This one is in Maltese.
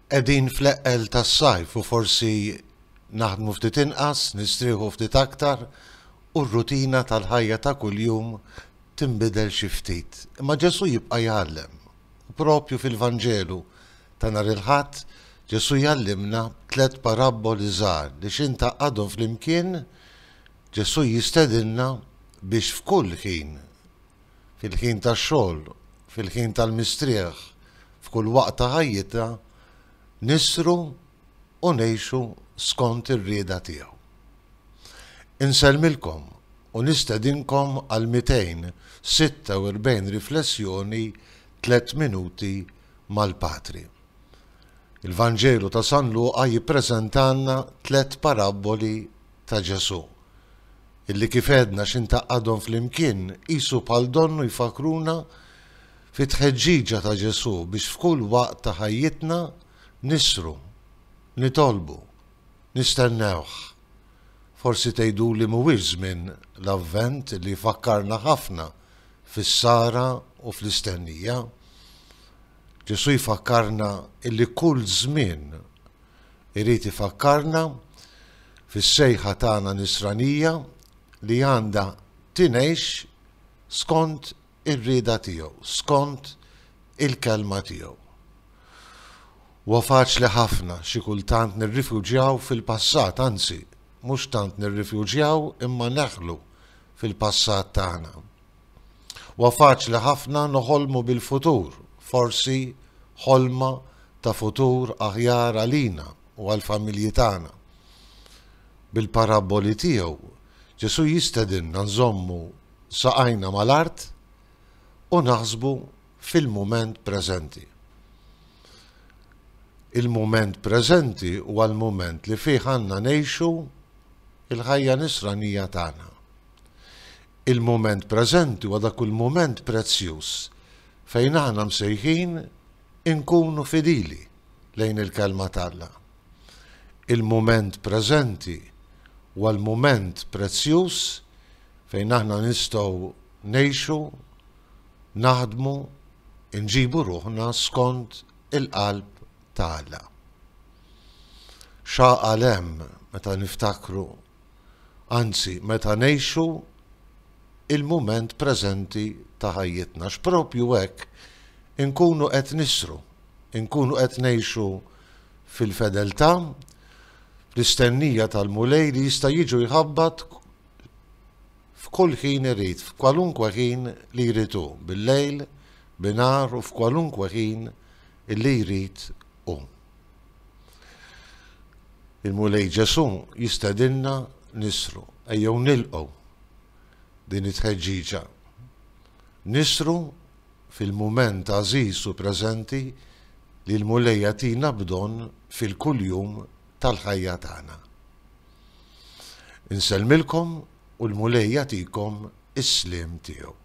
Qegħdin fl-eqqel tas-sajf u forsi naħdmu ftit inqas, nistrieħu ftit aktar u r-rutina tal-ħajja ta' kuljum tinbidel xi ftit. Imma Ġesù jibqa' jgħallem. U propju fil-Vanġelu ta' nhar il-Ħadd, Ġesù jgħallimna b'tliet parabboli żgħar li xi ntgħaqqadhom flimkien, Ġesù jistedinna biex f'kull ħin fil-ħin tax-xogħol, fil-ħin tal-mistrieħ, f'kull waqt ta' ħajjitna, nisru u ngħixu skont ir-rieda tiegħu. Insellmilkom u nistedinkom għal 246 riflessjoni Tlett Minuti mal-Patri. Il-Vanġelu ta' San Luqa jippreżentalna tlett parabboli ta' Ġesù. Illi kif għedna xi ntgħaqqadhom flimkien qisu bħal donnu jfakkruna fit-tħeġġiġa ta' Ġesù biex f'kull waqt ta' ħajjitna nisru, nitolbu, nistennewh. Forsi tgħiduli mhuwiex żmien l-Avvent li jfakkarna ħafna fis-sara u fl-istennija. Ġesù jfakkarna illi kull żmien Irid ifakkarna fis-sejħa tagħna nisranija li għandha tingħix skont ir-rieda tiegħu, skont il-kelma tiegħu. Huwa faċli ħafna xi kultant nirrifuġjaw fil-passat, anzi, mhux tant nirrifuġjaw imma neħlu fil-passat tagħna. Huwa faċli ħafna noħolmu bil-futur, forsi ħolma ta' futur aħjar għalina u għall-familji tagħna. Bil-parabboli tiegħu, Ġesù jistedinna nżommu saqajna mal-art u naħsbu fil-mument preżenti. Il-mument preżenti huwa l-mument li fih għandna ngħixu l-ħajja nisranija tagħna. Il-mument preżenti huwa dak il-mument prezzjuż fejn aħna msejħin inkunu fidili lejn il-Kelma t'Alla. Il-mument preżenti huwa l-mument prezzjuż fejn aħna nistgħu ngħixu, naħdmu, inġibu ruħna skont il-qalb ta' Alla. X'għaqal hemm meta niftakru anzi meta ngħixu il-mument preżenti ta' ħajjitna, għax proprju hekk inkunu qed nisru, inkunu qed ngħixu fil-fedeltà, fl-istennija tal-Mulej li jista' jiġu jħabbat f'kull ħin irid, f'kwalunkwe ħin li jrid hu, bil-lejl, binhar u f'kwalunkwe ħin li jrid hu. Il-Mulej Ġesù jistedinna nisru. Ejjew nilqgħu din it-tħeġġiġa. Nisru fil-mument għażiż u preżenti li l-Mulej jagħtina b'don fil-kuljum tal-ħajja tagħna. Insellmilkom u l-Mulej jagħtikom is-sliem tiegħu.